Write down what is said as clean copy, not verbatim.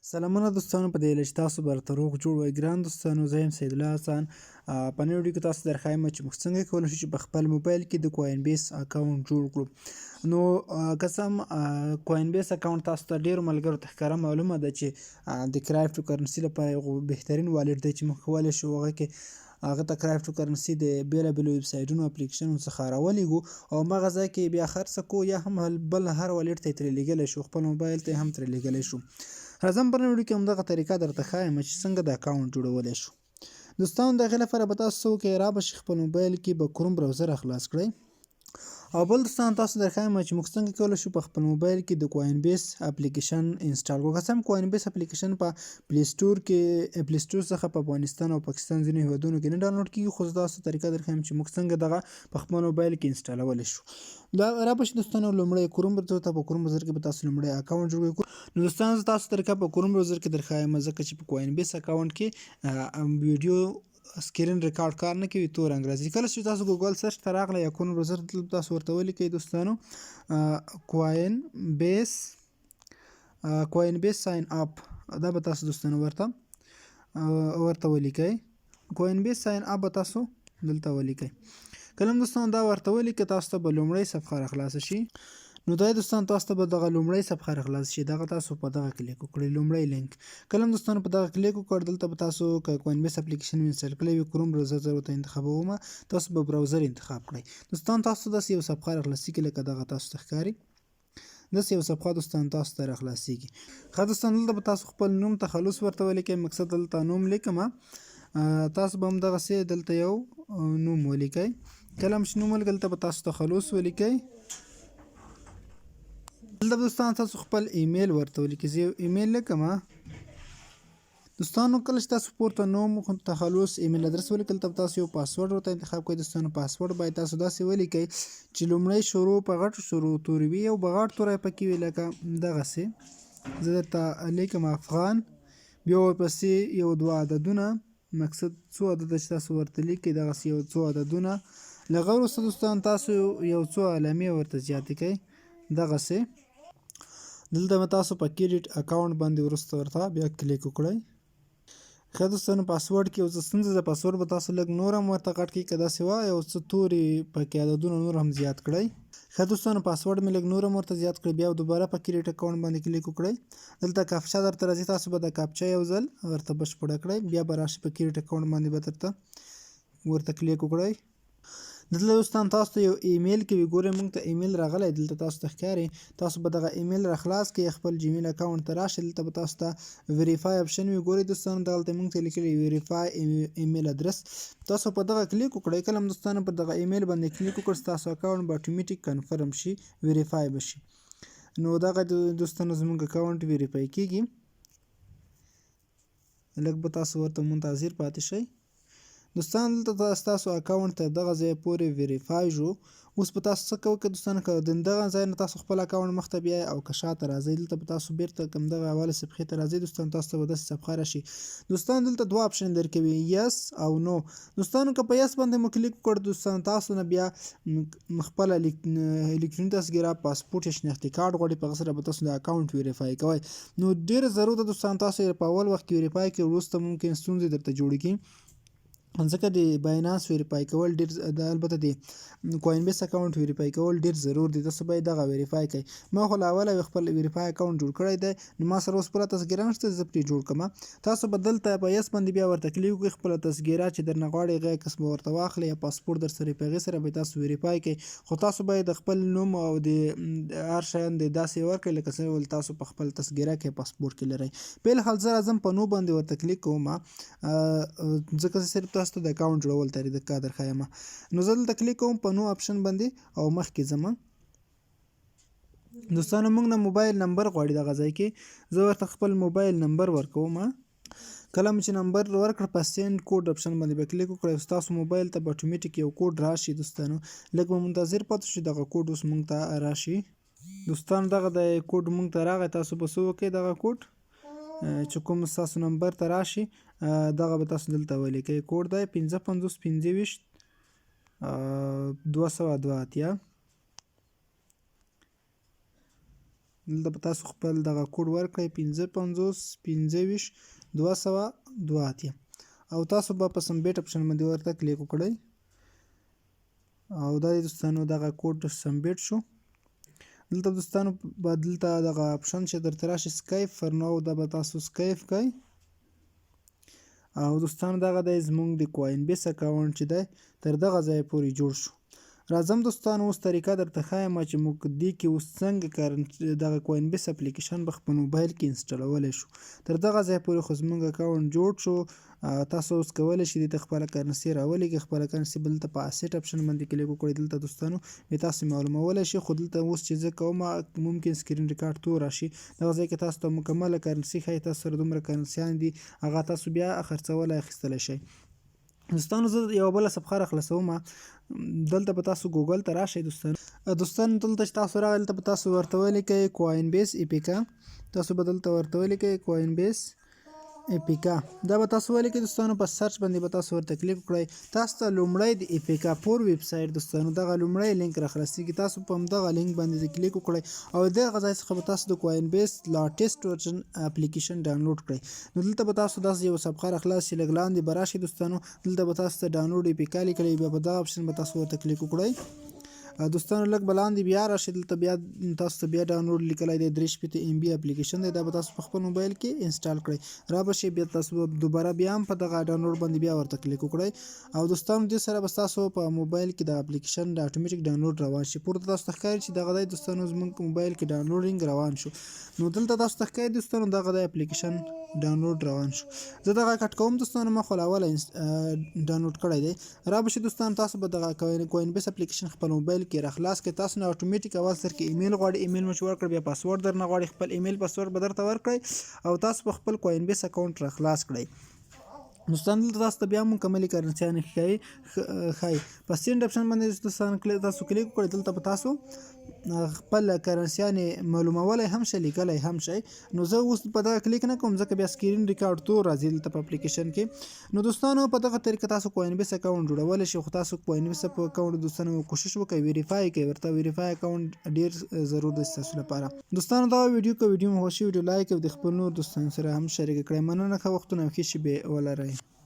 سلامونه دوستانو، په دې هیله چې تاسو به راته روغ جوړ وئ. ګران دوستانو، زه یم سیدالله حسن. په نوې ویډیو کې تاسو درښایم چې موږ څنګه کولی شو چې په خپل موبایل کې د کوین بیس اکاونټ جوړ کړو. نو که څه هم کوین بیس اکاونټ تاسو ته ډیرو ملګرو ته ښکاره معلومه ده چې د کرایپټو کرنسي لپاره یو بهترین والټ دی چې موږ کولی شو هغه کې هغه ته کرایپټو کرنسي د بېلابېلو ویب سایټونو اپلیکیشنونو څخه راولېږو او هماغه ځای کې بیا خرڅ کو یا هم بل هر والټ ته یې ترې لېږلی شو، خپل موبایل ته یې هم ترې لېږلی شو. راځم په نن ویډیو کې همدغه طریقه درته ښایم چې څنګه د اکاونټ جوړولی شو. دوستانو، د هغې لپاره به تاسو څه وکړئ، را به شئ خپل موبایل کې به کروم براوزر خلاص کړئ. او بل دوستان، تاسو درښایم چې موږ څنګه کولی شو په خپل موبایل کې د کوین بیس اپلیکیشن انسټال کړو. که څه هم کوین بیس اپلیکیشن په پلی سټور کې، پلی سټور څخه په افغانستان او پاکستان ځینو هیوادونو کې نه ډاونلوډ کیږي، خو زه تاسو طریقه درښایم چې موږ څنګه دغه په خپل موبایل کې انسټالولی شو. دا را به شي دوستانو لومړی کروم براوزر ته. په کروم براوزر کې به تاسو لومړی اکاونټ جوړ کړئ. نو دوستانو، زه تاسو طریقه په کروم براوزر کې درښایم، ځکه چې په کوین بیس اکاونټ کې ویډیو سکرین ریکارډ کار نه کوي، تور رنګ راځي. کله چې تاسو ګوګل سرچ ته راغلی یا کوم براوزر، تاسو ورته ولیکئ دوستانو کوین بیس، کوین بیس ساین اپ. دا به تاسو دوستانو ورته ولیکئ، کوین بیس ساین اپ به تاسو دلته ولیکئ. کله دوستانو دا ورته ولیکئ، تاسو ته به لومړی صفحه راخلاصه شي. نو دا دوستان تاسو ته به دغه لومړی صفحه راخلاص شي. دغه تاسو په دغه کلیک وکړئ، لومړی لینک. کله دوستانو په دغه کلیک وکړ، دلته به تاسو که کوین بیس اپلیکیشن انسټال کړی وي، کروم براوزر زه ورته انتخابوم، تاسو به براوزر انتخاب کړئ. دوستان، تاسو داسې یو صفحه راخلاصیږي لکه دغه تاسو ته ښکاري، داسې یو صفحه دوستان تاسو ته راخلاصیږي. ښه دوستان، دلته به تاسو خپل نوم تخلص ورته ولیکئ. مقصد دلته نوم لیکم، تاسو به هم دغسې دلته یو نوم ولیکئ. کله هم چې نوم ولیکئ، دلته به تاسو تخلص ولیکئ. دلته دوستان تاسو خپل ایمیل ورته ولیکئ. زه یو ایمیل لیکم دوستانو. کله چې تاسو پورته نوم، تخلص، ایمیل ادرس ولیکل، ته تاسو یو پاسورډ ورته انتخاب کړئ. دوستانو، پاسورډ باید تاسو داسې ولیکئ چې لومړی شروع په غټو شروع توري وي او په غټ توری پکې وي، لکه دغسې زه درته لیکم افغان، بیا ورپسې یو دوه عددونه، مقصد څو عدده چې تاسو ورته لیکئ، دغسې یو څو عددونه. له هغه وروسته دوستان تاسو یو څو علامې ورته زیاتې کړئ دغسې. دلته به تاسو په کریډیټ اکاونټ باندې وروسته ورته بیا کلیک وکړئ. ښه دوستانو، پاسورډ کې یو څه ستونزه ده. پاسورډ به تاسو لږ نور هم ورته غټ کړئ، که داسې وه یو څه توري پکې عددونه نور هم زیات کړئ. ښه دوستانو، پاسورډ مې لږ نور هم ورته زیات کړئ. بیا دوباره په کریډیټ اکاونټ باندې کلیک وکړئ. دلته کاپچا درته راځي، تاسو به د کاپچا یو ځل ورته بشپړه کړئ. بیا به راشي په کریډیټ اکاونټ باندې به درته ورته کلیک وکړئ. دلته دوستان تاسو ته یو ایمیل کوي، ګورئ موږ ته ایمیل راغلی، دلته تاسو ته ښکاري. تاسو به دغه ایمیل را خلاص کړئ، خپل جیمیل اکاونټ ته راشئ. دلته به تاسو ته ویریفای اپشن وي. ګورئ دوستانو، دغلته موږ ته لیکلي ویریفای ایمیل ادرس، تاسو په دغه کلیک وکړئ. کله هم دوستانو پر دغه ایمیل باندې کلیک وکړ، ستاسو اکاونټ به اتوماتیک کنفرم شي، ویریفای به شي. نو دغه دوستانو زموږ اکاونټ ویریفای کیږي. لږ به تاسو ورته منتظر پاتې شئ. دوستان، دلته ستاسو اکاونټ تر دغه ځای پورې ویریفای شو. اوس به تاسو څه کوئ؟ که دوستان که د دغه ځای نه تاسو خپل اکاونټ مخته بیایئ او که شاته راځئ، دلته به تاسو بیرته کوم دغه اولې صفحې ته راځئ. دوستان، تاسو ته به داسې صفحه راشي. دوستان، دلته دوه اپشن درکوي، یس او نو. دوستانو، که په یس باندې مو کلیک وکړ، دوستان تاسو نه بیا خپل الکتروني تذکره، پاسپورت یا شناختي کارت غواړي، په هغه سره به تاسو د اکاونټ ویریفای کوئ. نو ډېر ضرور ده دوستان تاسو یې په اول وخت کې ویریفای کړئ، وروسته ممکن ستونزې درته جوړې کړي، ځکه د باینانس ویریفای کول ډیر د البته د کوین بیس اکاونټ ویریفای کول ډیر ضرور دی. تاسو باید دغه ویریفای کړئ. ما خو له اوله خپل ویریفای اکاونټ جوړ کړی دی، نو ما سره اوس پوره تذکره نشته، زه پرې جوړ کړم. تاسو به دلته په یس باندې بیا ورته کلیک وکړئ. خپله تذکره چې درنه غواړي، هغه عکس به ورته واخلئ یا پاسپورټ در سره، په هغې سره به تاسو ویریفای کړئ. خو تاسو باید خپل نوم او د هر شیان د داسې ورکړئ لکه څنګه تاسو په خپل تذکره کې پاسپورټ کې لرئ. په الحال زه راځم په نو باندې ورته کلیک کوم، ځکه زه صرف تاسو ته د اکاونټ جوړول طریقه درښایم. نو زه دلته کلیک کوم په نو اپشن باندې او مخکې ځم. دوستانو، موږ نه موبایل نمبر غواړي. دغه ځای کې زه ورته خپل موبایل نمبر ورکوم. کله چې نمبر ورکړ، په سند کوډ اپشن باندې به کلیک وکړئ، ستاسو موبایل ته به اتوماتیک یو کوډ راشي. دوستانو، لږ به منتظر پاتې شو، دغه کوډ اوس موږ ته راشي. دوستان، دغه د کوډ مونږ ته راغی. تاسو به څه وکړئ؟ دغه کوډ چې کوم ستاسو نمبر ته راشي، دغه به تاسو دلته ولیکئ. کوډ دی 55 25 282. دلته به تاسو خپل دغه کوډ ورکړئ 55 25 282 او تاسو به په submit option باندې ورته کلیک وکړئ. او دا دوستانو دغه کوډ submit شو. دلته دوستانو به دلته دغه option چې درته راشي skip for now، دا به تاسو skip کړئ. او دوستانو دغه دی زموږ د Coinbase account چې دی تر دغه ځایه پورې جوړ شو. راځم دوستانو، اوس طریقه درته ښایم چې موږ دې کې اوس څنګه دغه Coinbase application به خپل موبایل کې انسټالولی شو. تر دغه ځایه پورې خو زموږ account جوړ شو. تاسو اوس کولی شئ دې ته خپله currency راولېږئ. خپله currency به دلته په asset option باندې کلیک وکړئ. دلته دوستانو بیا تاسو معلومولی شئ، خو دلته اوس چې زه کوم ممکن screen record تور راشي. دغه ځای کې تاسو ته مکمله currency ښایي، تاسو سره دومره کرنسیان دي، هغه تاسو بیا خرڅولی اخیستلی شئ. دوستانو زه یوه بله صفحه راخلاصوم. دلته به تاسو ګوګل ته راشئ. دوستانو دلته چې تاسو راغئ، دلته به تاسو ورته ولیکئ Coinbase APK. تاسو به دلته ورته ولیکئ Coinbase APK. دا به تاسو ولیکئ دوستانو، په search باندې به تاسو ورته کلیک وکړئ. تاسو ته لومړی د APK4 ویب سایټ دوستانو دغه لومړی لینک راخلاصیږي. تاسو په همدغه لینک باندې کلیک وکړئ او دغه ځای څخه به تاسو د Coinbase latest version application download کړئ. نو دلته به تاسو داسې یو صفحه راخلاص شي. لږ لاندې به راشئ دوستانو، دلته به تاسو ته download APK لیکلی، بیا په دغه option به تاسو ورته کلیک وکړئ. دوستانو لږ به لاندې بیا راشئ، دلته بیا تاسو ته بیا ډاونلوډ لیکلی دی. 63 MB application دی، دا به تاسو په خپل موبایل کې install کړئ. را به شئ، بیا تاسو دوباره بیا هم په دغه ډاونلوډ باندې بیا ورته کلیک وکړئ. او دوستانو دې سره به تاسو په موبایل کې د اپلیکیشن د اتوماتیک ډاونلوډ روان شي. پورته تاسو ته ښکاري چې دغه دی دوستانو زموږ موبایل کې downloading روان شو. نو دلته تاسو ته ښکاري دوستانو دغه دی application download روان شو. زه دغه cut کوم دوستانو، ما خو له اوله ډاونلوډ کړی دی. را به شي دوستان، تاسو به دغه Coinbase application خپل موبایل کې راخلاص کړئ. تاسو نه اتوماتیک اول سر کې ایمیل غواړي، ایمیل مو چې ورکړ بیا پاسورډ درنه غواړي، خپل email password به درته ورکړئ او تاسو په خپل Coinbase account راخلاص کړئ. دوستان دلته تاسو ته بیا مکملې کرنسیانې ښایي. په send option باندې دوستان تاسو کلیک وکړئ. دلته به تاسو خپل کرنسیانې معلومولی هم شئ، لیکلی هم شئ. نو زه اوس په دغه کلیک نه کوم، ځکه بیا screen record تور راځي دلته په اپلیکیشن کې. نو دوستانو په دغه طریقه تاسو Coinbase account جوړولی شئ. خو تاسو Coinbase په account دوستانو کوشش وکړئ verify کړئ ورته، verify account ډیر ضرور دی ستاسو لپاره. دوستانو دا ویډیو که ویډیو مو خوښ شي، ویډیو like او د خپل نور دوستانو سره هم شریک کړئ. مننه، ښه وختونه او ښې شیبې ولرئ.